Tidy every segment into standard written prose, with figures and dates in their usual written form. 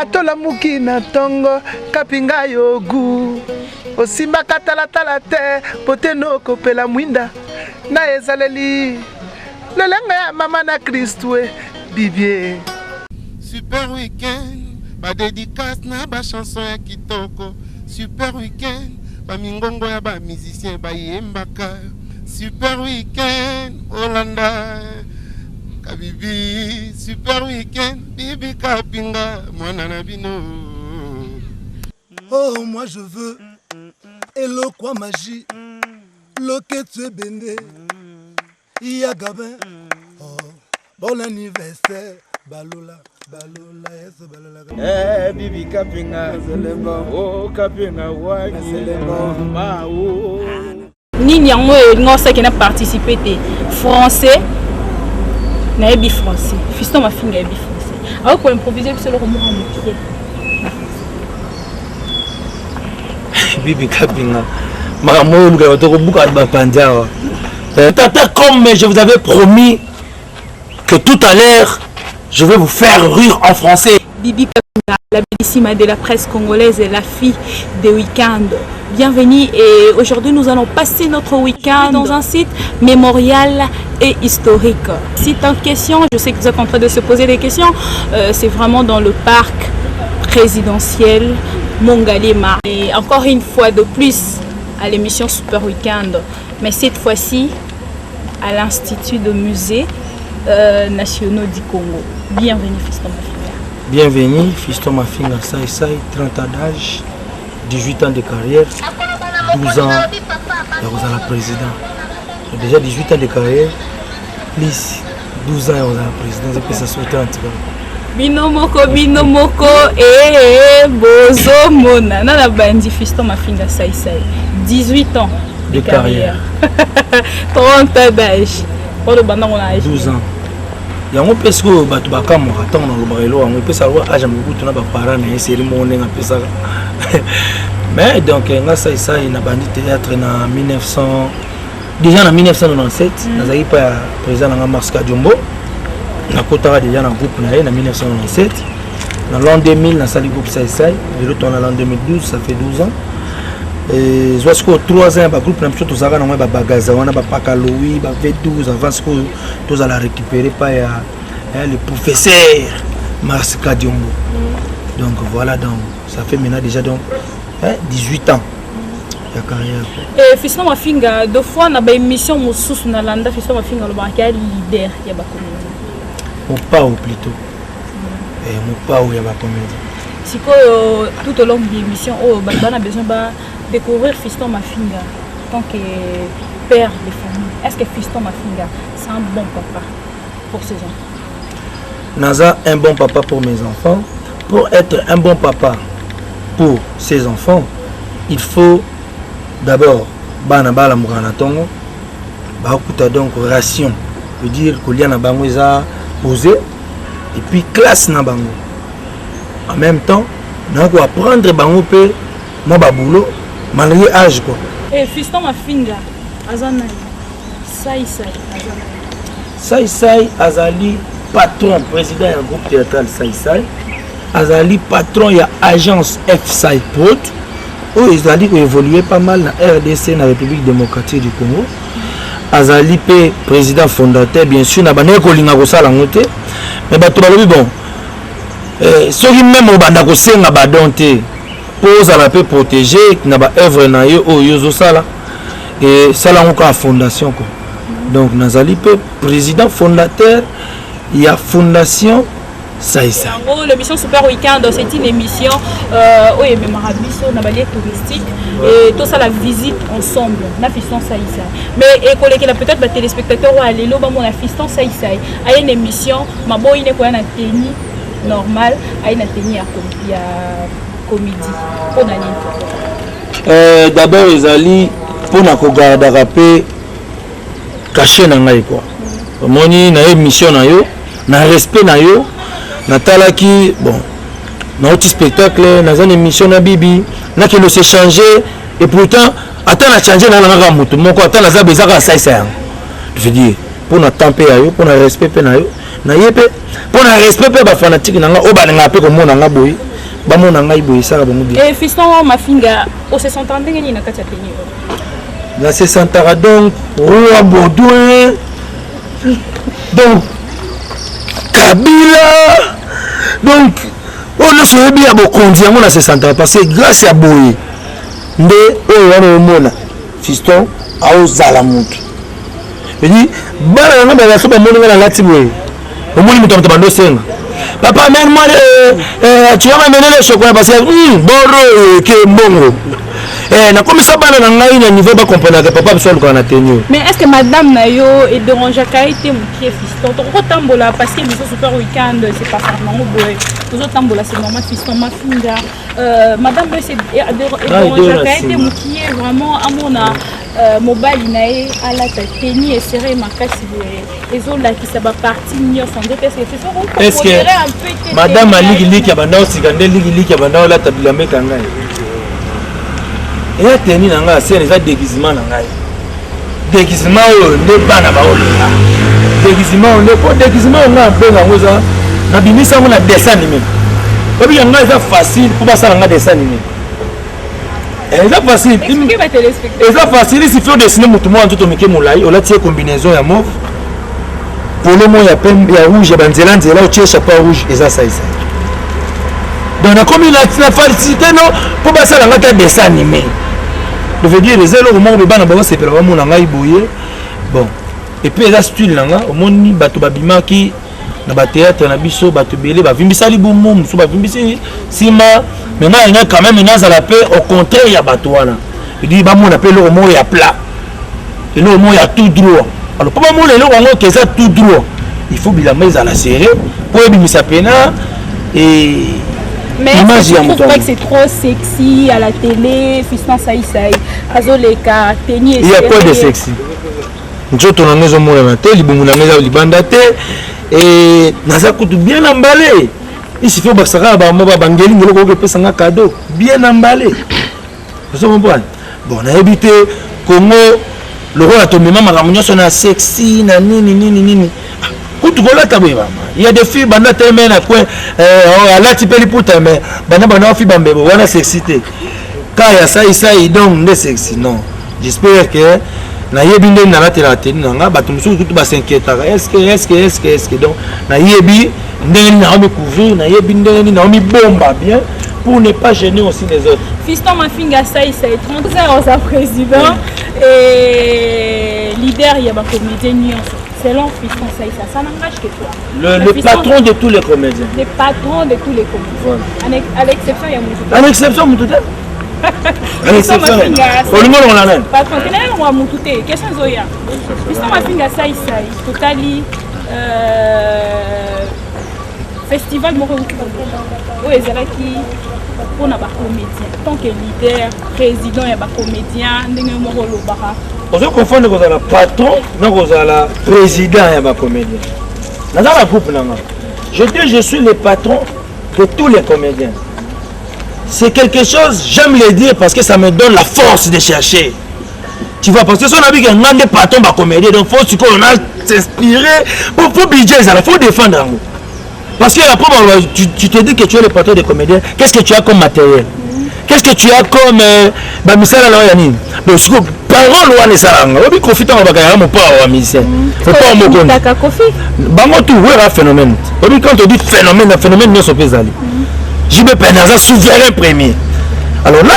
Atolamuki na ntongo kapinga yo gu osimbaka talatala te po te nokopela mwinda na ezaleli lolenge ya mama na kristue bibie. Super week-end, ba dedicace na ba chanson ya kitoko. Super week-end, ba mingongo ya ba musiciens bayembaka. Super week-end, Olanda Kabibi. Super week-end, Bibi Kapinga, mwana na bino. Oh, moi je veux eloko magie, loketu ebende ya Gabin. Oh, bon anniversaire, balola balola yeso balola. Eh, Bibi Kapinga, oh Kapinga wanyi, mawo. Nini yango olinga osaki na participer te? Français nayebi français, Fiston Mafinga ayebi français, akoki koimprovise biso eloko moko moke. Bibi Kapinga, makambo oyo olukaka tokobuka bapanzi awa. Tata, comme je vous avais promis que tout à l'heure je vais vous faire rire en français. Bibi Kapinga, la bellissima de la presse congolaise et la fille des week-ends. Bienvenue, et aujourd'hui nous allons passer notre week-end dans un site mémorial et historique. Site en question, je sais que vous êtes en train de se poser des questions, c'est vraiment dans le parc présidentiel Mongalema. Et encore une fois de plus à l'émission Super Week-end, mais cette fois-ci à l'Institut de musée nationaux du Congo. Bienvenue Fiston Mafinga. Bienvenue Fiston Mafinga, Sai Sai, 30 ans d'âge, 18 ans de carrière, 12 ans ya kozala président. Déjà 18 ans de carrière, plus 12 ans ya kozala président, ezopesa so 30 kaka. Bino moko, bino moko, ee bozomona na bandi Fiston Mafinga Sai Sai, 18 ans de carrière, 30 ans d'âge. Oloba ndango na âge. 12 ans yango mpe sikoyo bato bakamwaka ntango nalobaka eloko yango epesa lokola âge ya mobutu na baparent na ye seri moko ndenge apesaka. Mais donc nga Sai Sai na bandi théâtre na 1900, déjà na 1997. Nazalaki pa ya président na nga Mars Kadiombo, nakotaka déjà na groupe na ye na 1997. Na l'an 2000 nasali groupe Sai Sai. Lelo to na l'an 2012, ça fait 12 ans. Ezwa sikoyo 3 ans ya bagroupe na biso tozalaka nango ya babagaza wana, bapakalowi, ba V12, avant sikoyo tozala récupéré pa ya le professeur Mars Kadiombo. Donc voilà, donc ça fait maintenant déjà donc, hein, 18 ans ya carrière. Et Fiston Mafinga, deux fois na baémission mosusu nalanda Fiston Mafinga alobaka ya leader ya bacomédie. Mopao plutôt, mopao ya bacomédie. Sikoyo tout au long de l'émission oyo, bato bana besoin ba découvrir Fiston Mafinga en tant que père de famille. Est-ce que Fiston Mafinga, c'est un bon papa pour ses enfants? Naza un bon papa pour mes enfants. Pour être un bon papa pour ses enfants, il faut d'abord bana balamukaka na ntongo, bakuta donc ration, veut dire kolia na bango eza posé, et puis classe na bango. En même temps na koapprendre bango mpe mwa baboulot malgré âge quoi. Et Fiston Mafinga aza nani? Sai Sai aza nani? Sai Sai azali patron, président ya groupe théâtral Sai Sai, azali patron ya agence F Sai Prod oyo ezali koévolue pas mal na RDC, na République démocratique du Congo. Azali mpe président fondateur. Bien sûr na bandaki kolinga kosala yango te, mais bato balobi bon, soki même obanda kosenga badon te mpo ozala mpe protégé na baœuvre na yo oyo ozosala, esala yango kaka fondation quoi. Donc nazali mpe président fondateur ya fondation Sai Sai. Yango l'émission Super Weekend, c'est une émission oyo ememaka biso na balieu touristique et tosala visite ensemble na Fiston Sai Sai. Mais ekolekela peut-être batéléspectateur oyo alelo bamona Fiston Sai Sai aye na émission, maboyi ne koya na tenue normale, aye na tenue ya comédie. Mpona nini? D'abord ezali mpona kogardaka mpe cachet na ngai quoi. Omoni na émission na yo, na respect na yo, natalaki bon, nauti spectacle, naza na émission na Bibi, nakende se changer. Et pourtant ata na change, na kaka motu moko, ata naza bo, eza kaka Saisa yango. Je veux dire, mpona temps mpe ya yo, mpona respect mpe na yo na ye, mpe mpona respect mpe ya bafanatike na nga oyo balingaka mpe komona nga boye. Bamona ngai boye esala bango bien. Et fiston Mafinga, ose sentaka ndenge nini na kati ya tenue oyo? Na se sentaka donc roi Baudouin, donc Kabila, donc oyo nyonso oyebi ya bokonzi yango na se sentaka parce que grâce ya boye nde oyo wana omona fiston aozala motu. Edi bana na nga baza so bamoni nga nalati boye, omoni moto ya moto bando osenga papa amène moi tu vas m'amener le chocolat parce que boro oyo eke mbongo. Nakomisa bana na ngai na niveau bakomprenaka papa biso alukaka na tenue. Mais est ce que madame na yo edérangeaka ye te mokie, fiston? Tokokotambola parce que biso super weekend c'est pas nango boye, tozotambola, c'est normal. Fiston Mafinga, madame oyo edérangeaka ye te mokie vraiment amona mobali na ye alata tenue eserré makasi boye, ezolakisa baparti nyonso nzoto? Est-ce que madame alikiliki abanda osika nde likiliki abanda olata bilamba ekanga ye? Eya tenue na ngai asene, eza déguisement na ngai. Déguisement oyo nde bana baolinga, déguisement oyo nde po déguisement oyo ngai abenga yango eza nabimisa yango na dessin animé. Oyebi ngai eza facile mpo basala nga dessin animé, eza facile, eza facile. Il suffit odessiner motu moko nzoto mike, molai, olati ye combinaison ya mauve, polo moko ya pembe, ya rouge, ya banzela nzela, otie chapeau rouge, eza saisa. Donc nakomi na facilité no mpo basala nga ta dessin animé. Je veux dire, eza eloko moko boye bana bakosepela bamona ngai boye. Bon, et puis eza style na nga. Omoni bato babimaki na bathéâtre na biso, bato ebele bavimbisa libumu, mosusu bavimbisi nsima, mais ngai nalingai quand même nazala mpe au contraire ya bato wana. Edi bamona mpe eloko moko ya plat, eloko moko ya tout droit. Alors mpo bamona eloko yango ke eza tout droit, il faut bilamba ezala serré mpo ebimisa pena et Mais est-ce que tu trouves pas que c'est trop sexy à la télé, Fiston Saï Saï, azoleka, tenue? Il y a quoi de sexy? Nzoto na ngai ezomonana te, libumu na ngai eza libanda te, e naza kutu bien emballé. Il suffit obakisaka na bangelingeli, okoki epesa nga cadeau bien emballé, ozo comprendre? Bon, nayebi te, Congo lokola tomema makambo nyonso na sexy na nini nini nini. Kutu kolata boye, mama, il y a des filles banda teleme na coin, alati mpe liputa, mais banda banda ofi bambebo wana sexy te, ka ya saisai donc nde sexy. Non, j'espère que nayebi ndenge nalatelaka tenue na nga. Bato mosusu kutu bas'inquiétaka: est-ce, est-ce, est-ce, est-ce? Donc nayebi ndenge nini naomi couvrir, nayebi ndenge nini naomi bomba bien pour ne pas gêner aussi les autres. Fiston Mafinga Saï Saï, 30 ans, oza président et leader ya bacomédien nyonso. Selon Fiston Saï Saï, ça n'engage que toi. Le patron de tous les comédiens. Le patron de tous les comédiens. Voilà. À l'exception ya mutu. À l'exception mutu te. À l'exception. Olingo longola nani? Patron, tena yango mutu te. Question ezoya. Fiston Mafinga Saï Saï, totali festival moko oyo ezalaki mpona bacomédien, tant que leader, président ya bacomédien, ndenge moko olobaka. Ozo confondre kozala patron na kozala président ya bacomédien. Naza na groupe na nga, je dis je suis le patron de tous les comédiens. C'est quelque chose, j'aime le dire parce que ça me donne la force de chercher, tu vois? Parce que so nabi ke nga nde patron bacomédien, donc faut sikoyo na s'inspirer po budget ezala, faut défendre yango. Parce que après, tu te dis que tu es le patron des comédiens, qu'est-ce que tu as comme matériel? Qu'est-ce que tu as comme bamisala na oyo ya nini? Donc sikoyo parole wana esalanga oyebi Kofi, ntango bakayaka mopao wa musicien, mopao mokondi bango tout wera phénomène. Oyebi, quand on dit phénomène, na phénomène nyonso mpe ezali JB Pene aza souverain premier. Alors là,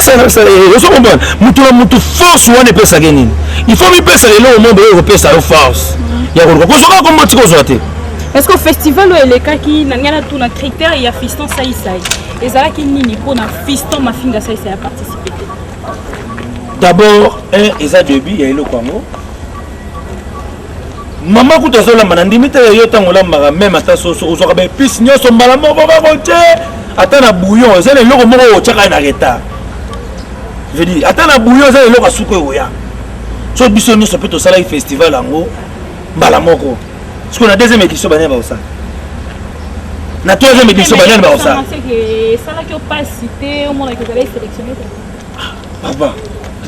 ozo comprendre, mutu na mutu force wana epesaka nini? Il faut mipesaka eloko moko boye kopesa yo force ya koluka kozwaka kombo tika ozwa te. Est ce que festival oyo elekaki na ngai, natuna, critère ya Fiston Saisai ezalaki nini mpona Fiston Mafinga Saisai ya participe te? D'abord un, eza début ya eloko yango. Mama kutu azolamba na ndimi te. Yo ntango olambaka, même ata soso, ozwaka baépice nyonso mbala moko bakotie ata na bouillon, eza na eloko moko oyo otiaka ye na retard. Je dis, ata na bouillon eza na eloko asuki oyo oya. So biso nyonso mpe tosalaki festival yango mbala moko. Sikoyo na deuxième édition, banani bakosala? Na troisième édition, banani bakosala? Esalaki opasi te omonaki ozalaki sélectionné te? Papa,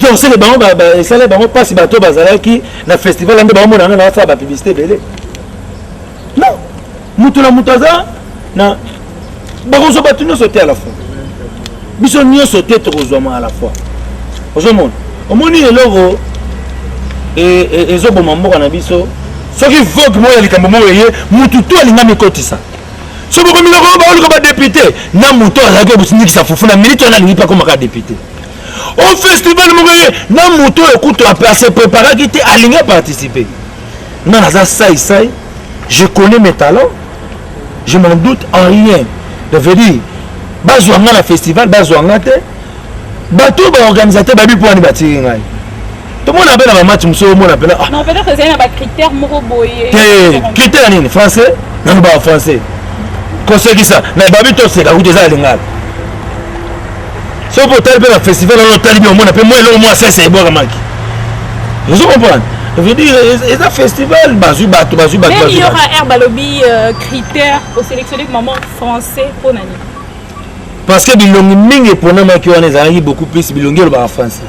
donc sele bango esali bango mpasi. Bato bazalaki na festival nde baomona nga na basala bapublicité ebele. Non, mutu na mutu aza na bakozwa bato nyonso te à la fois. Biso nyonso te tokozwama à la fois. Ozomona, omoni eloko ezoboma mboka na biso. Soki vogue moko ya likambo moko eye, mutu to alinga mikotisa. Soki bokomi loko baoluka badepute na moto azalaki obosindikisa fufu na minute wana, alingi mpe akomaka député. O festival moko ye na moto oyo kutu ase préparaki te, alingi aparticipe. Nga naza sai sai, je connais mes talents, je m'en doute en rien. Donc veut dire bazwa nga na festival, bazwa nga te. Bato oyo baorganisateur bayebi mpo wani batiki ngai. Tomona mpe na bamatch mosusu, omona mpena. Ah. Non, peut-être ezali na bacritère moko boye. Te, critère ya nini? Français, nalobaka français, kosekisa na babi, toseka kutu eza ya lingala. Soki mpe otali mpe na festival wana, otali bi, omona mpe mwa eloko mwa sese ebwakamaki. Ozo comprendre? Veut dire eza festival, bazwi bato, bazwi bato. Même bazwi il y bato. aura air balobi critère au sélectionner maman français mpo na nini? Parce que bilongi mingi eponamaki wana ezalaki beaucoup plus bilongi elobaka français.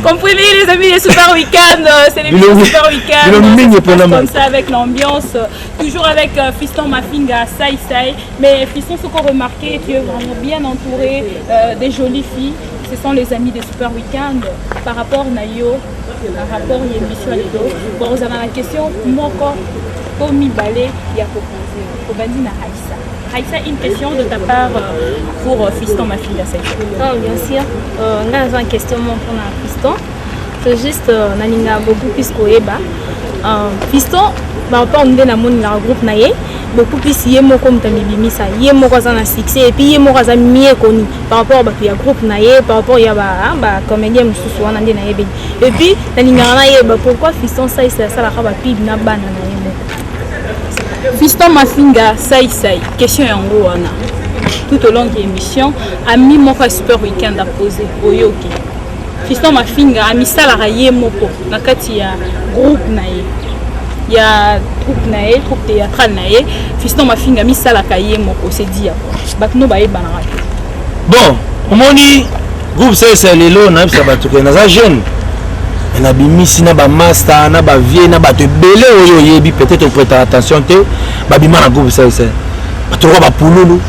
Comprenez, les amis des Super Weekend, c'est l'émission Super Weekend. Bilongi mingi Ça se passe eponamaki. comme ça avec l'ambiance, toujours avec Fiston Mafinga, Sai Sai. Mais Fiston, ce qu'on remarquait, tu es vraiment bien entouré des jolies filles. Ce sont les amis des Super Weekend. Par rapport na yo, par rapport à l'émission Ledo, bon, vous avez la question, moko, komi balé, ya koposer. Kobandi na Raïssa. Raïssa, une question de ta part pour Fiston Mafinga, Sai Sai. Oh, bien sûr. Nga naza une question moko mpona Fiston. C'est juste nalinga beaucoup plus koyeba. Fiston, par rapport nde namoni na groupe na ye, beaucoup plus ye moko moto amibimisa, ye moko aza na succès et puis ye moko aza mieux connu par rapport bato ya groupe na ye, par rapport ya bacomédien mosusu wana nde nayebeli. Et puis nalingaka nayeba pourquoi Fiston Saisa asalaka bapub na bana na ye moko. Fiston Mafinga Sai Sai, question yango wana. Tout au long de l'émission, ami moko ya Super Weekend a posé oyoki. Fiston Mafinga amisalaka ye moko na kati ya groupe na ye. Ya troupe na ye, troupe théâtrale na ye. Fiston Mafinga amisalaka ye moko, c'est dit ya quoi? Bato no bayebanaka te. Bon, omoni groupe Saisa lelo, nayebisa bato ke naza jeune, me nabimisi na bamaster, na bavie, na bato ebele oyo oyebi, peut-être oprêtaka attention te, babima na groupe Saisai. Bato lokola bapululu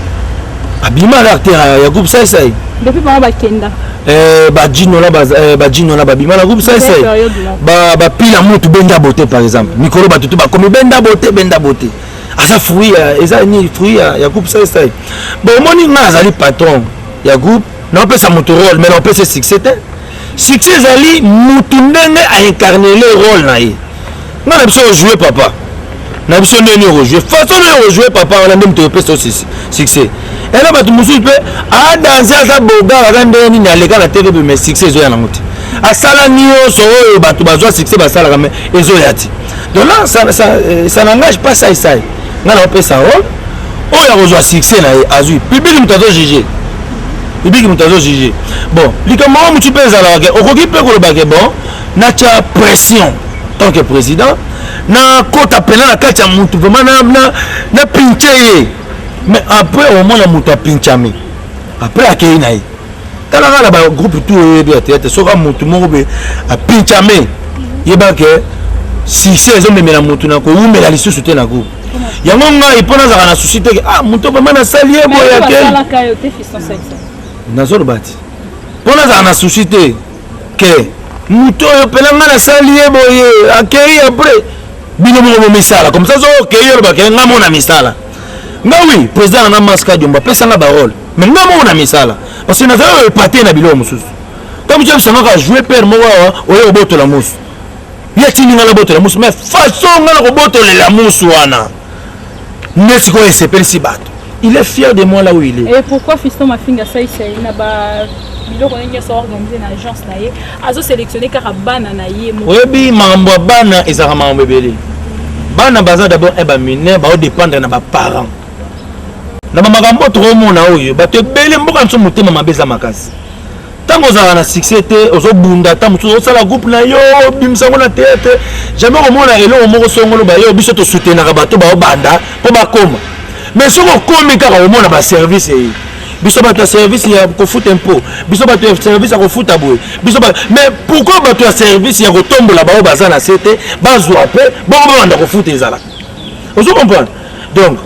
babima na acteur ya groupe Saisai. Depuis bango bakenda. Bajinola, bajinola babima na groupe Saisai. Période moko. Bapila mutu benda beauté par exemple, mikolo bato to bakomi benda beauté, benda beauté aza fruit ya, eza nini, fruit ya groupe Saisai. Bon, omoni ngai azali patron ya groupe, naopesa moto rôle, mais naopesa succès te. Succès ezali mutu ndenge aincarne le rôle na ye. Ngai na biso ojoue papa na biso, ndenge okojoue, façon ndenge okojoue papa wana nde moto opesa yo succès. Ena bato mosusu mpe adanse, aza bogar, aza ndenge nini, aleka na TV, mais succès ezoya nango te. Asala nyonso oyo bato bazwa succès basalaka, mais ezoya te. Donc là ça n'engage pas Sai Sai. Ngai naopesa rôle oyo akozwa succès na ye, azwi public, moto azojuge, public moto azojuge. Bon, likambo yango motu mpe ezalaka ke okoki mpe koloba ke bon, natya pression tant que président, nakota pena na kati ya mutu vraiment na pinche ye, mais après omona moto apinchami, après akei na ye. Tala kaka na bagroupe tout oyebi ya théâtre, soki motu moko mpe apinchame, yeba ke succès ezomemela motu na kowumela lisusu te na groupe yango. Ngai mpo nazalaka na souci te ke ah, moto vraiment nasali ye boye, akei. Basalaka yo te, Fiston Saisa. Nazoloba ti mpo nazala na souci te ke moto oyo mpena ngai nasali ye boye, akei, après bino moko bomisala comme ça. Soki okei, olobake ngai mona misala. Nga oui, président nanga Maska Diombo apesanga barole, mais nga moko na misala, parce que nazali oyo epate na biloko mosusu. Comme tu bisangaka jouer père moko awa, oye kobotola mosu, ye atindi nga nabotola mosu, mais façon nga na kobotolela mosu wana nde sikoyo esepelisi bato. Il est fier de moi là où il est. Et pourquoi Fiston Mafinga Sai Sai na ba biloko ndenge nyonso organisé na agence na ye, azosélectionne kaka bana na ye moko? Oyebi, makambo ya bana ezalaka makambo ebele. Bana baza d'abord un bamineur, baodépendre na baparent na bamakambo oyo tokomona oyo. Bato ebele, mboka na biso, motema mabe eza makasi. Ntango ozalaka na succès te, ozobunda, ata mosusu osala groupe na yo, obimisa yango na théâtre, jamais okomona eloko moko songolo bayo. Biso tosoutenaka bato baobanda mpo bakoma, mais soki okomi kaka, omona baservice eye, biso bato ya service ya kofuta impôt, biso bato ya service ya kofuta boye, biso ba... Mais pourquoi bato ya service ya kotombola bao baza na se te, bazwa mpe bongo babanda kofuta? Ezalaka, ozo comprendre? Donc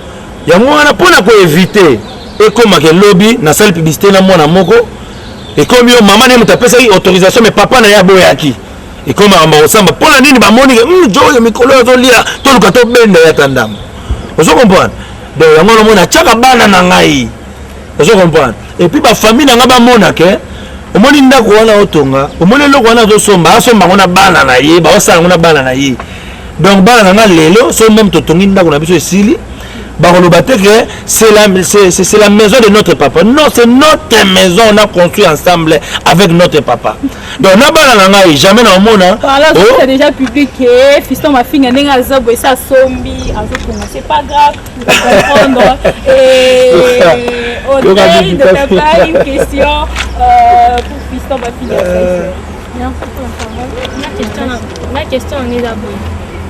yango wana mpona koevite. Ekoma ke lobi nasali publicité na mwana moko, ekomi yo mama ne moto apesaki autorisation mais papa na ye aboyaki. Ekomi makambo ya kosamba mpo na nini? Bamoni ke jo oyo mikolo oyo azolia, toluka tobenda ye ata ndambo. Ozo comprendre? Donc yango wana omoni atiaka bana na ngai, ozo comprendre? Et puis bafamille na ngai bamona ke omoni ndako wana otonga, omoni eloko wana azosomba, asomba yango na bana na ye, baosala yango na bana na ye. Donc bana na ngai lelo, so meme totongi ndako na biso esili, bakoloba te que c'est la, c'est la maison de notre papa. Non, c'est notre maison, on a construit ensemble avec notre papa. Donc na bana na ngai jamais na omona. Voilà, oh. C'est déjà public eh, fiston mafinga ndenge aza boye, sa sombi azotonga, c'est pas grave de comprendre. Et Audrey, de ta part, une question pour fiston mafinga. Merci pour la parole. Ma question, ma question on eza boye.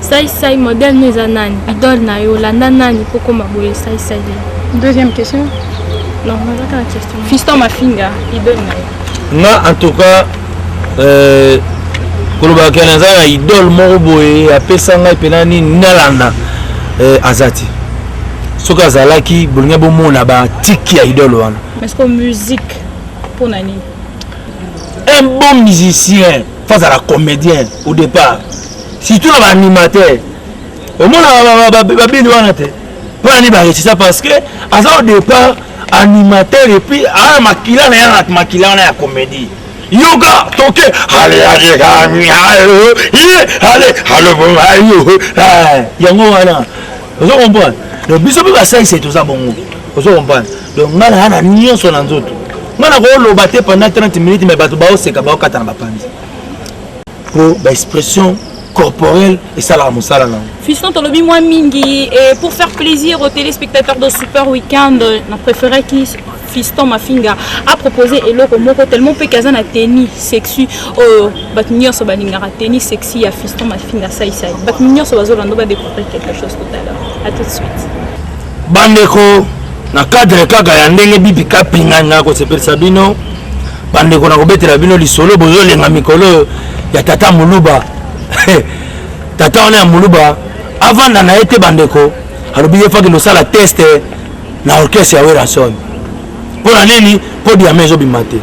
Sai sai modèle no eza nani? Idole na yo olanda nani po koma boye sai sai? Deuxième question. Non, nazaka na question. Fiston Mafinga, idole na yo. Nga en tout cas kolobaka naza na idole moko boye apesa ngai mpena nini nalanda, aza te. Soki azalaki, bolingi bomona batiki ya idole wana. Mais est-ce que musique mpona nini? Un bon musicien faut azala comédien au départ, surtout na baanimateur. Omona babili wana te, mpo na nini baresisa? Parce que aza au départ animateur et puis aya makila na ye na makila wana ya comédie. Yoka toke ale ale ale ale ale, yango wana, ozo comprendre? Donc biso mpe basalisa toza bongo, ozo comprendre? Donc ngai naya na nyonso na nzoto. Ngai nakoloba te pendant 30 minutes, mais bato baoseka, baokata na bapanzi, po baexpression corporelle esalaka mosala nango. Fiston, tolobi mwa mingi, et pour faire plaisir aux téléspectateurs de Super Weekend, na préféré qui Fiston Mafinga a proposé eloko moko tellement mpe kaza na tenue sexy oyo bato nyonso balingaka, tenue sexy ya Fiston Mafinga Saisai. Bato nyonso bazolanda badécouvrir quelque chose tout à l'heure. À tout de suite. Bandeko, na cadre kaka ya ndenge bibi kapinga nga kosepelisa bino bandeko, na kobetela bino lisolo bozolenga mikolo oyo ya tata Moluba. Tata wana ya Moluba avanda na ye te, bandeko. Alobi ye faki losala test na orchestre ya Werrason. Mpo na nini? Mpo diama ezobima te.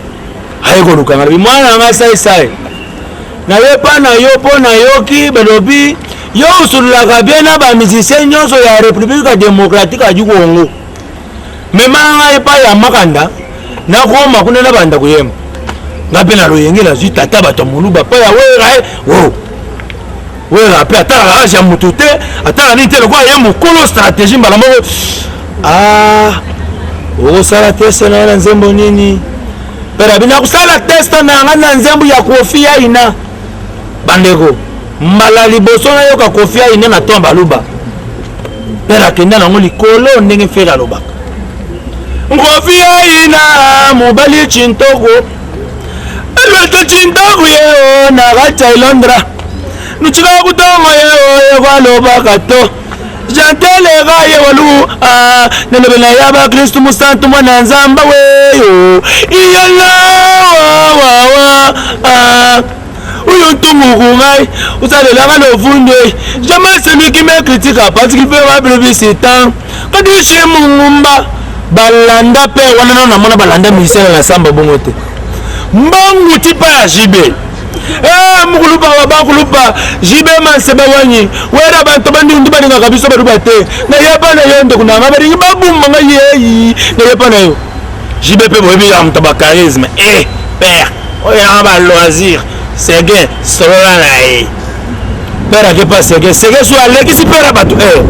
Aye koluka nga, alobi: "Mwana na ngai Saisai, nayepa na yo mpo nayoki balobi yo osololaka bien na bamusicien nyonso ya République démocratique du Congo. Mema ngai epai ya Makanda, nakoma kuna na banda koyemba." Nga mpe na loyenge nazwi tata bato ya Moluba mpo ya Wera ye wo. Wera mpe atalaka age ya motu te, atala nini te, lokola ye mokolo stratégie mbala moko: "Ah, okosala test na yo na nzembo nini?" Pere abi: "Nakosala test na yanga na nzembo ya Kofi Yaina." Bandeko, mbala liboso nayoka Kofi Yaina na ton baluba. Pere akenda nango likolo ndenge Fere alobaka Kofi Yaina mobali chintoko elweto chintoko ye o na kati ya Londra nuchika kutongo ye o ye kwalobaka to janteleka ye walu nalobela ya bakristu musantu mwana Nzamba weyo iyala wawawa uyu ntunguku ngai usalelaka lofunde. Jamais celui qui me critique parce qu'il fait ma publicité kadishi mungumba. Balanda mpe wana nano namona balanda ministère na samba bongo te. Mbangu tipa ya JB. Eh, mukulupa wa bakulupa JB Manseba wanyi wera banto bandundu balingaka biso baluba te. Nayeba na yo, ndeko nanga, balingi babuma ngai yeyi. Nayeba na yo JB mpe boyebi ya moto bacharisme. Eh père oyo yanga baloisir Seguin, solola na ye. Père ake pa Seguin, Seguin so alekisi père ya bato. Eh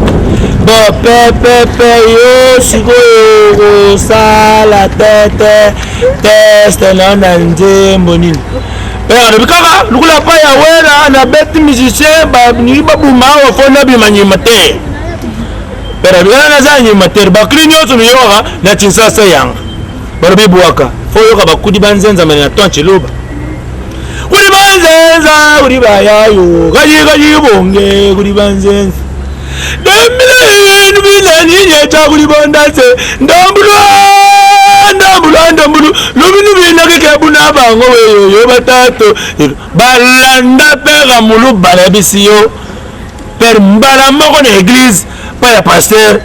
bon, pepepe yo sikoyo kosala tete test na na nzembo nini? Père alobi kaka lokola pa ya Wera nabeti musicien balingi babuma awa, fo nabima nyima te. Père alobi kaka naza animateur, bakri nyonso miyokaka na Kinsasa yanga. Balobi bwaka fo oyoka bakudi banzenzamene na ton Chiluba kuli banzenza kuli bayayo kaji bonge kuli banzenza dembile binaninyeta kuli bondase ndambulwa ndambulwa ndambulu lubinu binakikebu na bango weyoyo batato balanda pere Muluba. Nayebisi yo, pere mbala moko na église pa ya pasteur.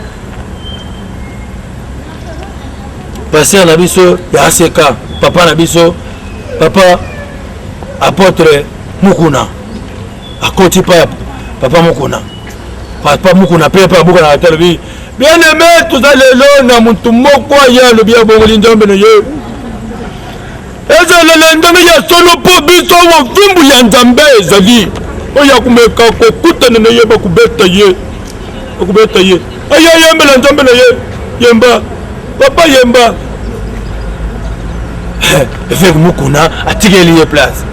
Pasteur na biso ya ACK, papa na biso, papa apôtre Mukuna. Akoti pa ya papa Mukuna. Papa Mukuna pe pa buka na alobi bien aimé toza lelo na mutu moko aye alobi abongoli Nzambe na ye. Ezalala ndenge ya solo mpo biso mofimbu ya Nzambe ezali oyo akomeka kokutana na ye bakobeta ye bakobeta ye aye ayembela Nzambe na ye yemba papa yemba évêque Mukuna atikeli ye place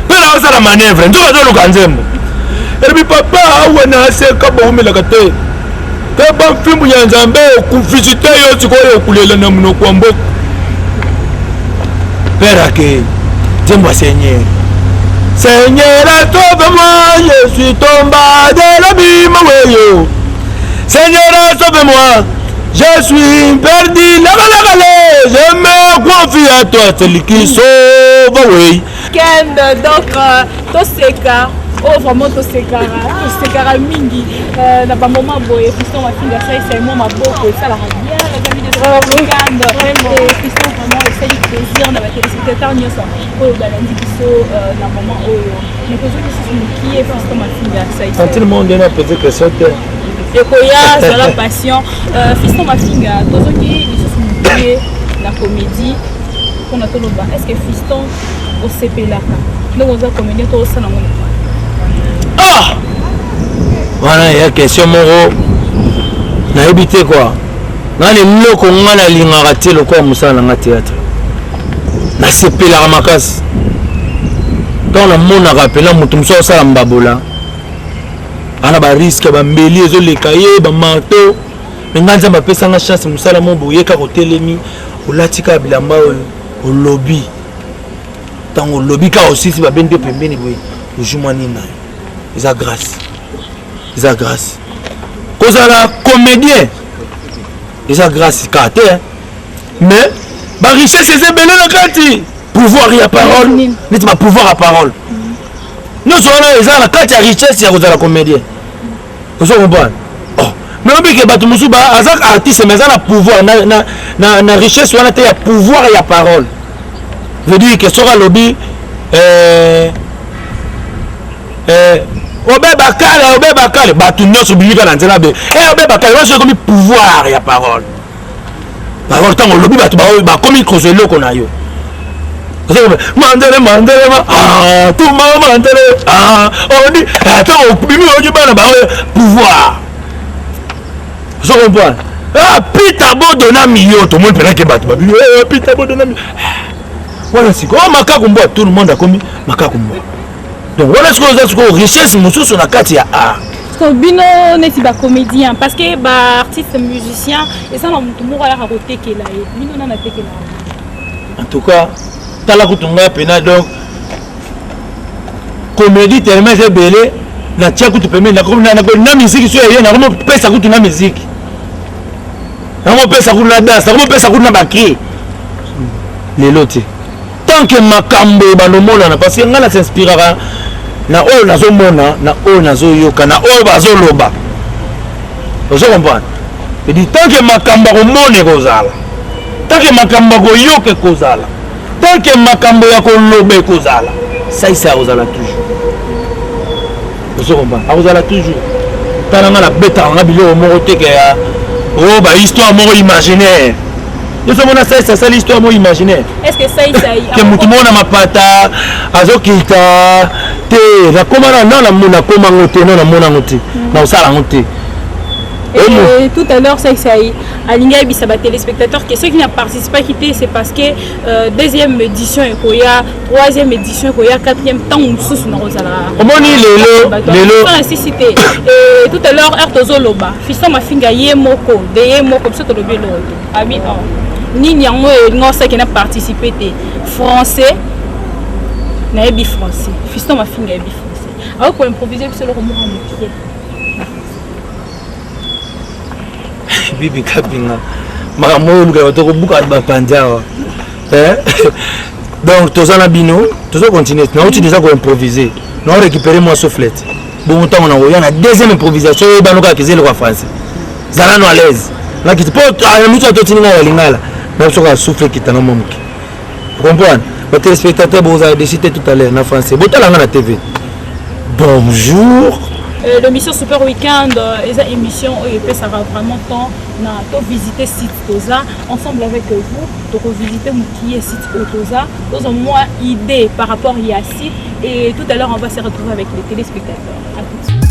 mpe na osala manœuvre nzoka azoluka nzembo elobi papa awa na aseka bowumelaka te Keba mfimbu ya Nzambe okuvisite yo sikoyo okulela na monoko ya mboka. Père ake nzembo ya Seigneur. Seigneur sauve-moi, je suis tombé de l'abîme weyo. Seigneur sauve-moi, je suis perdu là-bas je me confie à toi, celui qui sauve oui. Ken donc euh, toseka oyo oh, vraiment tosekaka tosekaka mingi euh, na bamoment boye fiston mafinga asalisa mwa maboko esalaka bien fiston vraiment esali plaisir na batelespectateur nyonso oyo balandi biso euh, na moment oyo mais tozwi lisusu mokie fiston mafinga asalisa Tantine monde na poser question te ekoya zala patient fiston mafinga tozoki lisusu mokie na comédie mpona toloba est ce que fiston osepelaka ndenge oza comédien to osala yango ah wana ya question moko nayebi te kua nga na eloko nga nalingaka te lokola mosala na nga théâtre nasepelaka makasi ntango namonaka mpena moto mosusu asala mbabola ana bariske bambeli ezoleka ye bamarto me ngai nzambe apesa nga chance mosala mo boye kaka otelemi olati kaka bilamba oyo olobi ntango olobi kaka osisi babendi yo pembeni boye ozwi mwa nini na yo eza grâce eza grâce kozala comédien eza grâce kaka te mais barichesse eza ebele na kati pouvoir ya parole neti bapouvoir ya parole nyonso wana eza na kati ya richesse ya kozala comédien ozo comprendre oh mais oyebi ke bato mosusu aza artiste mais aza na pouvoir na, na, na, na richesse wana te ya pouvoir ya parole veut dire ke soki alobi eh, eh, obeba kale obeba kale bato nyonso bimika na nzela be eh, obeba kale wana soki ekomi pouvoir ya parole parole ntango olobi bato bakomi kozwa eloko na yo mandele mandele ma ah, tuma mandele ah, odi ah, ntango obimi oyoki bana baoyo pouvoir ozo comprendre ah, pita bodona miyo tomoni mpena ke bato babi eh, pita bodona miyo wana sikoyo oh, makaku mbwa tout le monde akomi makaku mbwa donc wana sikoyo eza sikoyo richesse mosusu na kati ya art so bino neti bacomédien parce que baartiste musicien eza na motu moko ayaka kotekela ye bino nani atekelaka en tout cas tala kutu ngai mpena donc comédie tellement eza ebele natia kutu pembeni na miziki so eye nakomopesa kutu na miziki nakomopesa kutu na danse nakomopesa kutu na bacri lelo te tant que makambo ebanda omonana parce que ngai na s'inspiraka na oyo nazomona na oyo nazoyoka na oyo bazoloba ozo comprendre edi tant que makambo akomona ekozala tant que makambo akoyoka ekozala tant que makambo ya koloba ekozala saisa akozala toujours ozo comprendre akozala toujours tala nga nabetaka nga biloko moko te ke ya o oh, ba histoire moko imaginaire yo so mona saisa asali histoire moko imaginaire ke motu moko na mapata azokita te nakoma na nakoma yango te no namona yango te hmm. nakosala yango te Et tout à l'heure, ça, alingi ayebisa batelespectateur ke soki na participaki te c'est parce que euh, deuxième édition ekoya troisième édition ekoya quatrième ntango mosusu nakozala omoni lelo lelo nasisi te et tout à l'heure heure tozoloba fiston mafinga ye moko de ye moko biso tolobi eloko te abi oh. nini yango elinga osaki na participe te français nayebi français fiston mafinga yebi français akoki koimprovise biso eloko moko mokie Bibi Kapinga makambo oyo olukaka tokobuka bapanzi awa eh? donc toza na bino tozo continuer nauti déjà koimprovise nao récupérer mwa soufflete bongo ntango nakoya na deuxième improvisation oyebano kaka eza eloko ya français zala no à l'aise. Nakiti po na miso atotini ngai ya lingala. Na biso kaka souffle ekita na mwa moke. Comprendre? Ba téléspectateurs bozala déçus te tout à l'heure na français. Botala nga na TV. Bonjour. Euh, l'émission Super Weekend euh, eza émission oyo epesaka vraiment temps na to visiter site toza ensemble avec vous toko visiter mokie site oyo toza tozwa mwa idée par rapport ya site et tout à l'heure on va se retrouver avec les téléspectateurs à tout de suite.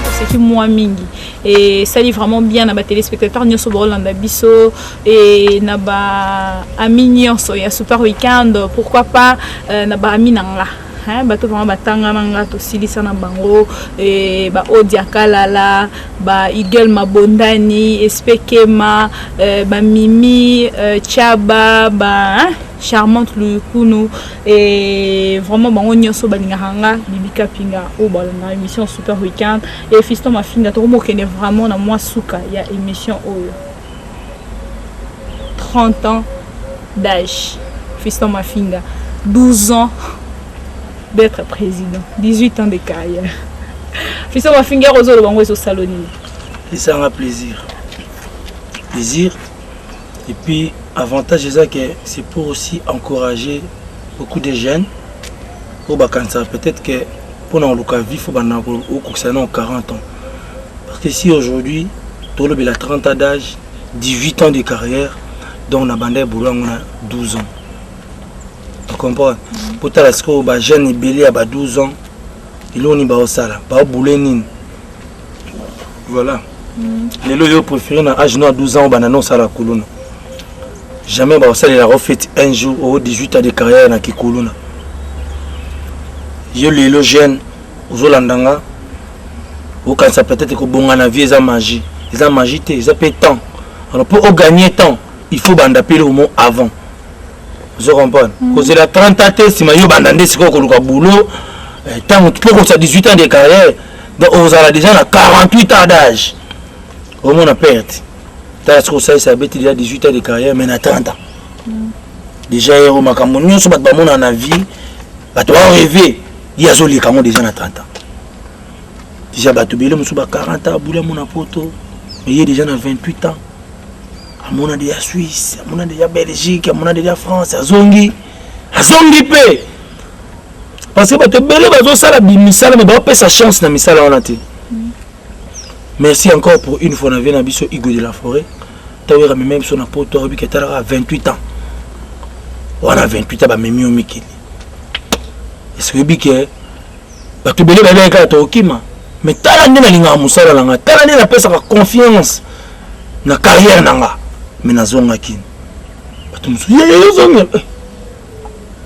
Toseki mwa mingi esali vraiment bien na ba téléspectateurs nyonso baolanda biso e na ba amis nyonso ya super weekend pourquoi pas euh, na ba amis na nga hein, bato vraiment batanga na nga tosilisa na bango e, ba Odia Kalala ba Igel Mabondani Espekema euh, ba Mimi euh, Chaba ba hein, Charmante Lukunu et vraiment bango nyonso balingaka nga Bibi Kapinga oyo balandaka émission Super Weekend et Fiston Mafinga tokomokende vraiment na mwa suka ya émission oyo 30 ans d'âge Fiston Mafinga 12 ans d'être président 18 ans de carrière Fiston Mafinga ozoloba ngo ezosalo nini esanga plaisir plaisir Et puis, avantage eza que c'est pour aussi encourager beaucoup de jeunes oyo bakanisaka peut-être que mpona koluka vie fo banda okokisa nano 40 ans parce que si aujourd'hui tolobela 30 ans d'âge 18 ans de carrière donc na banda ebolo yango na 12 ans ocomprendre botala sikoyo bajeune ebele ya ba 12 ans eloko nini baosala baobule nini Voilà. Mm. Lelo yo préféré na âge no à 12 ans bana non sala kuluna. Jamais ba osalela ko fête un jour au 18 ans de carrière na kikuluna. Yo lelo jeune ozolanda nga okanisa peut-être kobonga na vie eza magie. Eza magie te, eza pe temps. Alors pour gagner temps, il faut banda pe le mot avant. Ozo comprendre? Mm. Kozela 30 ans te sima yo banda nde sikoyo koluka boulot. Tango mpo kokisa 18 ans de carrière donc ozala déjà na 48 ans d'âge omona perte tala soki osalisa abeti déjà 18 ans de carrière mais na 30 ans mm. déjà yero makambo nyonso bato bamona na vie bato bareve ye azoleka yango déjà na 30 ans déjà bato bele mosusu ba 40 ans abuli amona poto mais ye déjà na 28 ans amona déjà Suisse amona déjà Belgique amona déjà France azongi azongi mpe parce que bato ebele bazosala misala me baopesa chance na misala wana te merci encore pour une fois na vie na biso Hugo de la forêt tawera meme biso na poto ayebi ke talaka 28 ans wana 28 ans bamemi yo mikili est-ce oyebi ke bato ebele bayebaki kaka tokokima Mais tala nde nalingaka mosala na nga, tala nde napesaka confiance na carrière na nga, mais nazongaki. Bato mosusu ye ozongi eh.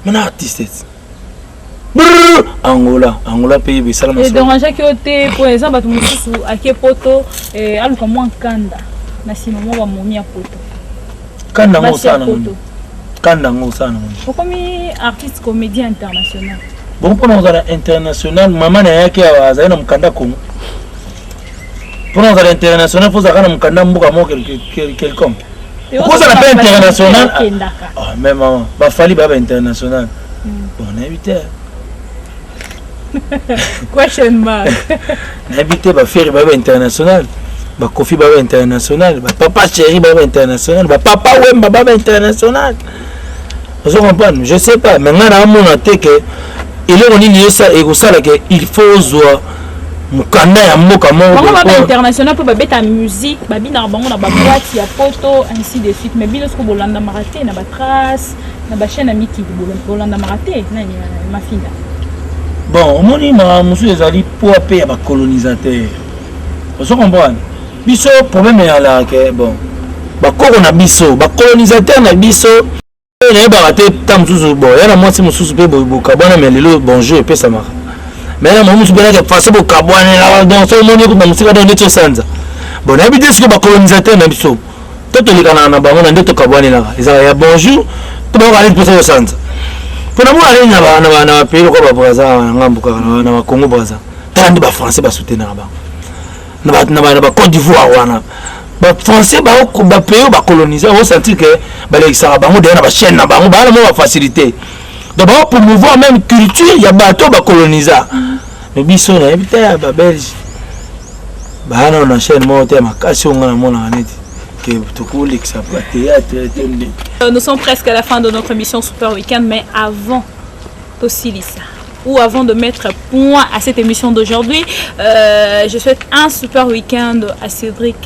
Mais na artiste Brrr, Angola, Angola mpe yeba esalama. Ederangeaki yo te mpo eza bato mosusu ake poto eh, aluka mwa nkanda na nsima mwa bamomi ya poto. Kanda yango osala nango, kanda yango osala nango. Okomi artiste comédien international. Bongo mpona kozala international, mama na yaki awa azali na mokanda Congo. Mpona kozala international fo ozalaka na mokanda mboka moko quelconque. Okozala mpe international. Ah, mais mama, bafali baya ba international. Bon, nayebi te. Question mark. Nayebi te, bafere baya ba international, bakofi baya ba international, bapapa chéri baya ba international, bapapa wemba baya ba international. Ozo comprendre? Je sais pas, mais ngai naamona te ke eloko nini ekosala ke il faut ozwa mokanda ya mboka moko. Bango baba international mpo babeta musique, babinaka bango na baboite ya poto, ainsi de suite. Mais bino soko bolandamaka te na batrace na bachaîne ya mikili, bolandamaka te nani Mafinga. Bon, omoni makambo mosusu ezali poids mpe ya bacolonisateur. Ozo comprendre? Biso problème eyalaka ke bon, bakoko na biso, bacolonisateur na biso, nayebaka te ta mosusu. Bon, ya na mwasi mosusu mpe bokabwana, mais lelo bonjour epesamaka. Mais na mosusu mpenaka façon bokabwanela, donc so omoni na mosika, donc neti osanza. Bon, nayebi te soki bacolonisateur na biso to tolekanaka na bango na nde tokabwanelaka ezalaka ya bonjour to bakoka neti mposa kosanza. Mpo namona nini na bapays lokola babraza na ngambo kaka na bacongo braza, tala nde bafrançais basoutenaka bango na bacôte d'ivoire wana. Bafrançais, bapays oyo bacolonise, osentir ke balekisaka bango deya na bachaîne na bango, baa na mwa bafacilité, donc bao promouvoir même culture ya bato oyo bacolonisa. Mais biso nayebi te, ya babelge baa nano na chaîne moko te ya makasi oyo nga namonaka neti ke tokolekisa bathéâtre te nde. Nous sommes presque à la fin de notre émission Super Week-end, mais avant tosilisa ou avant de mettre point à cette émission d'aujourd'hui, je souhaite un super week-end à Cédric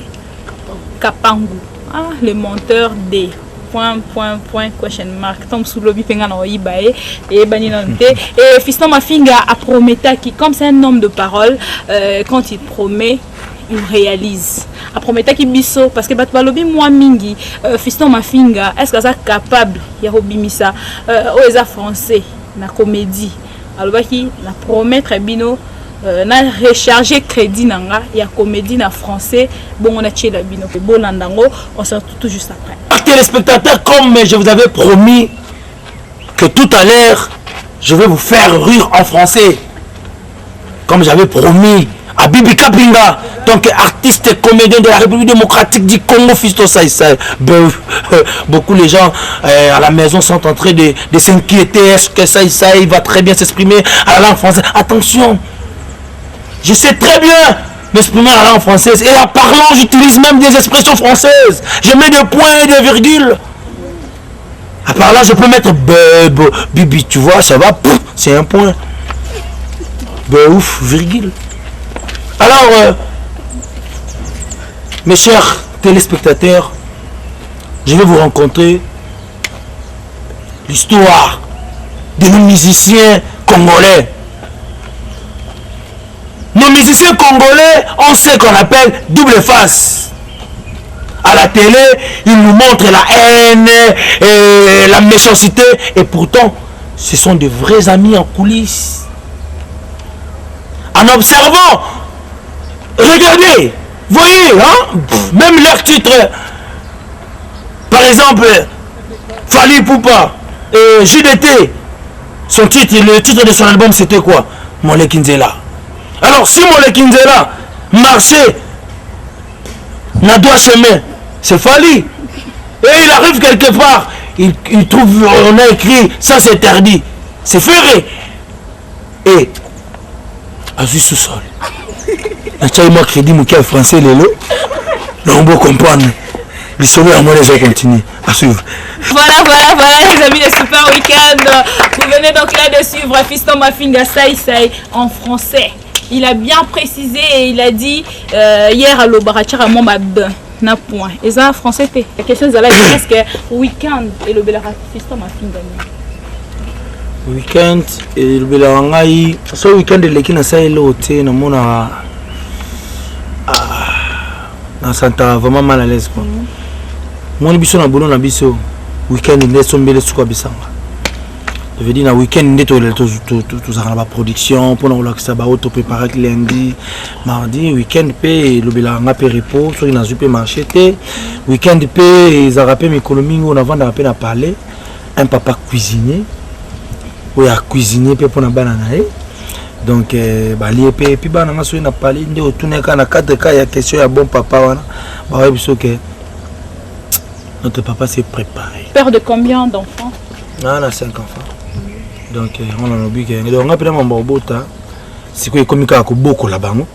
Kapangu, ah, le monteur des point point point question mark tom sulobi penga na oyiba ye eyebani nanu te. Et Fiston Mafinga aprometaki, comme c'est un homme de parole, quand il promet, il réalise. Aprometaki biso parce que bato balobi mwa mingi, Fiston Mafinga, est ce que aza capable ya kobimisa oyo eza français na comédie? Alobaki na promettre bino, na recharger crédit na nga ya comédie na français, bongo natiela bino bolanda yango. On se retrouve tout juste après. Téléspectateurs, comme je vous avais promis que tout à l'heure, je vais vous faire rire en français. Comme j'avais promis à Bibi Kapinga, donc artiste et comédien de la République démocratique du Congo, Fiston Saï-Saï. Ben, beaucoup les gens à la maison sont en train de s'inquiéter. Est-ce que Saï-Saï va très bien s'exprimer à la langue française? Attention, je sais très bien m'exprimer à la langue française. Et en parlant, j'utilise même des expressions françaises. Je mets des points et des virgules. À part là, je peux mettre b, b, bibi, tu vois, ça va, c'est un point. B, ouf, virgule. Alors, mes chers téléspectateurs, je vais vous raconter l'histoire de nos musiciens congolais. Nos musiciens congolais ont ce qu'on appelle double face. À la télé, ils nous montrent la haine et la méchanceté. Et pourtant, ce sont de vrais amis en coulisses. En observant, regardez, voyez, hein, pff, même leur titre, par exemple, Fally Ipupa et JDT, son titre, le titre de son album, c'était quoi? Moleki Nzela. Alors, si Moleki Nzela marchait na droit chemin, c'est Fally. Et il arrive quelque part, il trouve, on a écrit, ça c'est interdit. C'est Ferré. Et, azui sous-sol. Natia moi crédit moke ya français lelo. Donc, bon comprendre. L'histoire ya moi déjà continue à suivre. Voilà, voilà, voilà les amis de Super Week-end. Vous venez donc là de suivre Fiston Mafinga Saï Saï en français. Il a bien précisé et il a dit hier à l'Obarachara Mamba na point. Et ça français te. La question c'est là, est-ce que week-end et le Belara Fiston Mafinga? Week-end et le Belara ngai. So week-end eleki na sa eloko te namonaka. Na sentaka vraiment mal à l'aise quoi. Moni biso na boulot na biso week-end nde esombeli suka bisanga. Je veux dire na week-end nde tozalaka na baproduction mpona kolakisa baoyo topreparaki lundi, mardi. Week-end mpe elobelaka nga mpe repos soki nazwi mpe marché te. Week-end mpe ezalaka mpe mikolo mingi oyo navandaka mpe na palais, un papa cuisinier oyo acuisinier mpe mpona bana na ye. Donc balie mpe et puis bana nga soki na palais nde otunaka na cadre ka ya question ya bon papa wana, baoyebi biso ke notre papa s'est préparé. Père de combien d'enfants? Naa na 5 enfants. Donc yango nalobi ke donc nga mpena mambo kobota sikoyo ekomi kaka kobokola bango,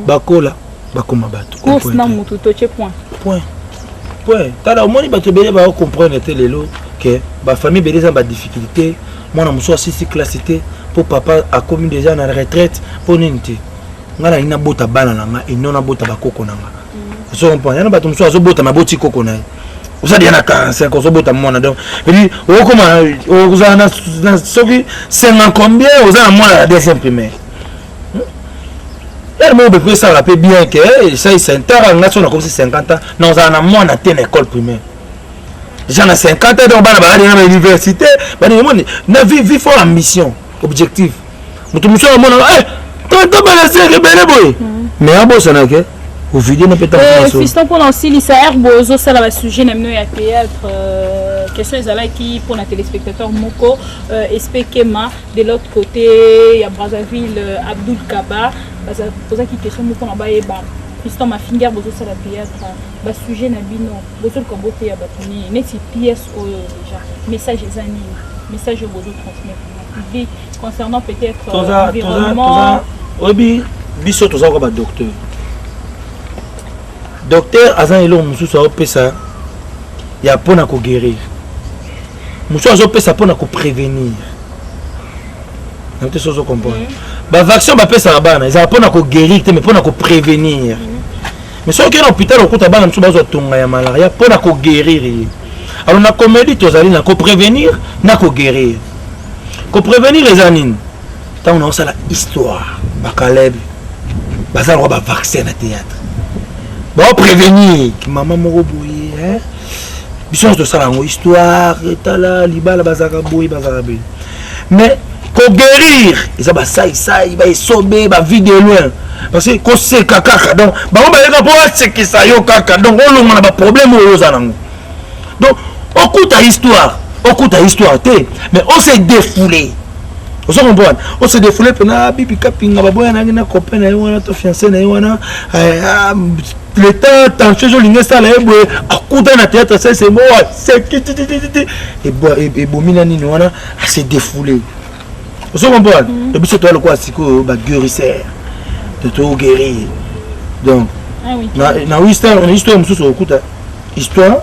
bakola, bakoma bato. Course na mutu totie point. Point, point. Tala, omoni bato ebele bakocomprendre te lelo ke bafamille ebele eza na badifficulté. Mwana mosusu asisi classe te mpo papa akomi déjà na retraite. Mpo nini te? Ngai nalingi nabota bana na nga eno nabota bakoko na nga. Ozo comprendre? Yana bato mosusu azobota aboti koko na ye, oza deya na 45, ozobota mwana. Donc edi okokoma ozala na soki 50 combien, oza na mwana ya deuxième primaire. Yale moko bepo esalaka mpe bien ke esalisa ntaka nga so nakomisi 50 ans, na ozala na mwana te na école primaire déjà na 50 ans. Donc bana bazali na bauniversité, baningi moni na vie, vie fort, ambition, objectif. Moto mosusu amona tonto bana seke ebele boye, mais abosana ke ovide na mpe. Fiston, mpona osilisa aire boye, ozosala basujet na bino ya théâtre. Question ezalaki mpona téléspectateur moko, Espekema de l'autre côté ya Brazzaville, Abdul Kaba ozaki question moko na bayeba. Fiston Mafinger, bozosala théâtre, basujet na bino bozoluka boteya bato nini? Neti pièce oyo déjà, message eza nini? Message oyo bozotransmettre na public concernant peut-être environnement? Oyebi, biso toza kwa badocteur. Docteur aza na eloko mosusu aopesa ya mpona koguérir, mosusu azopesa mpona koprévenir. Nayebi te so ozocomprendre. Bavaccin bapesaka bana ezala mpona koguérir te, mais mpona koprévenir. Mais soki okei na hôpital, okuta bana mosusu bazwa tonga ya malaria mpona koguérir ye. Alors na comédie tozali na koprévenir na koguérir. Koprévenir eza nini? Ntango naosala histoire, bakalebe baza lokwa bavaccin na théâtre, baoprévenir mama moko boye. Biso nyonso tosala yango histoire, etala libala, bazalaka boye, bazalaka boye. Mais koguérir eza basaisai, baesobe, bavie de loin, parce que koseka kaka, donc bango bayeka mpo basekisa yo kaka, donc olonga na baproblème oyo oza nango. Donc okuta histoire, okuta histoire te, mais ose défoulé, ozo comprendre? Ose défoulé mpena. Bibi Kapinga baboya naki na copain na ye wana to fiancé na ye wana, le temps tension ezolinga esala ye boye, akuta na théâtre sese mo aseki titititi, ebomi na nini wana, ase défoulé. Ozo comprendre? To biso toya lokola sikoyo baguérisseur, toguérir. Donc na histoire, na histoire mosusu okuta histoire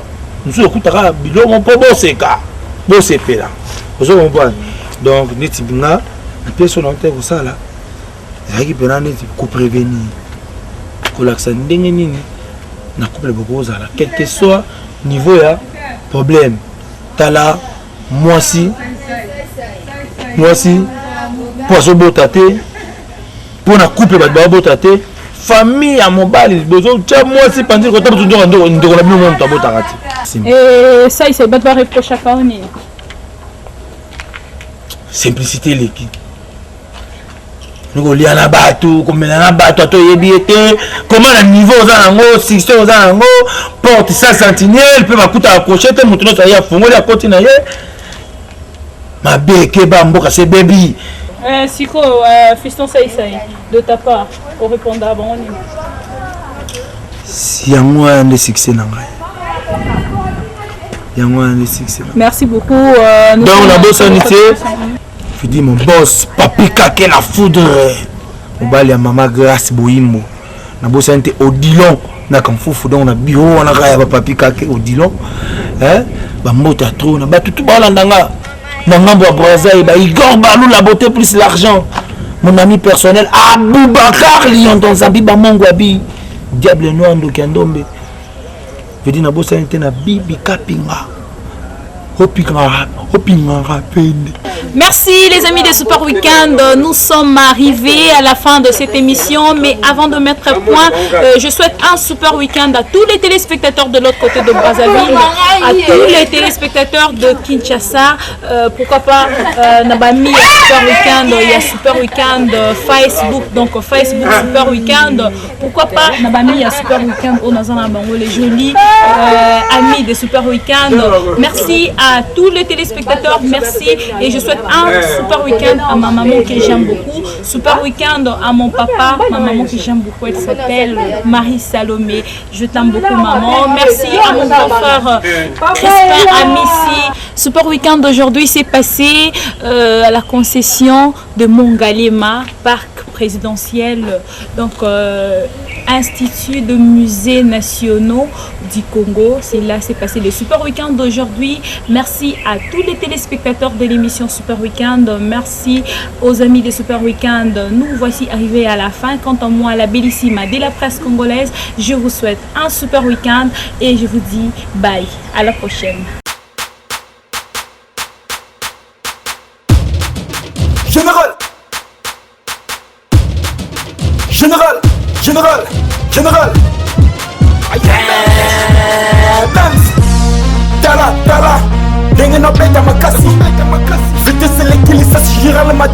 mosusu, okutaka biloko mpo boseka, bosepela. Ozo comprendre? Donc neti nga na pièce oyo nauta kosala, ezalaki mpena neti koprévenir, kolakisa ndenge nini na couple bokozala quel que soit niveau ya problème. Tala mwasi, mwasi mpo azobota te, mpo na couple bato babota te, famille ya mobali bozotya mwasi panzi kota motu, ndeko na bino moto abotaka te. Saisa, bato bareprochaka o nini? Simplicité eleki, kolia na bato, komela na bato, ata oyebi ye te. Koma na niveau oza nango, succès oza nango, porte sa sentinelle mpe bakutaka crochet te. Moto nyonso aye, afungoli, akoti na ye mabe, ekeba mboka se bebi. Sikoyo, Fiston Saisai, de ta part orépondre bango nini? Yango wana nde succès na ngai, yango wana nde succès. Merci beaucoup. Donc nabosani te, je dis mon boss Papi Kake la foudre, mobali ya mama Grâce Boyimbo. Nabosani te Odilon na Kamfufu, donc na bureau wana kaka ya bapapi Kake Odilon, bambota trop na bato tu baolanda nga na ngambo ya Braza, ba Igor Balou, la beauté plus l'argent, mon ami personnel Aboubakar Lion Nzambi Bamongo abi Diable Noir, ndoki ya Ndombe. Je dis nabosani te na Bibi Kapinga, opingaka pende. Merci les amis de Super Weekend. Nous sommes arrivés à la fin de cette émission. Mais avant de mettre point, je souhaite un super week-end à tous les téléspectateurs de l'autre côté de Brazzaville, à tous les téléspectateurs de Kinshasa. Pourquoi pas na bami ya Super Weekend, il y a Super Weekend Facebook, donc Facebook Super Weekend. Pourquoi pas na bami ya Super Weekend, oyo naza na bango, les jolis amis de Super Weekend. Merci à tous les téléspectateurs, merci et je souhaite un super week-end à ma maman que j'aime beaucoup. Super week-end à mon papa, ma maman que j'aime beaucoup, elle s'appelle Marie Salomé. Je t'aime beaucoup, maman. Merci à mon grand frère Crispin Amici. Super week-end d'aujourd'hui s'est passé à la concession de Mongalema, parc présidentiel, donc Institut de musées nationaux du Congo. C'est là s'est passé le super week-end d'aujourd'hui. Merci à tous les téléspectateurs de l'émission Super Week-end. Merci aux amis de Super Week-end. Nous voici arrivés à la fin. Quant à moi, la bellissima de la presse congolaise, je vous souhaite un super week-end et je vous dis bye. À la prochaine. Général. Général. Général. Général. Dance. Tala, tala. Ndenge nabeta makasi. Vitesse elekili sasi général.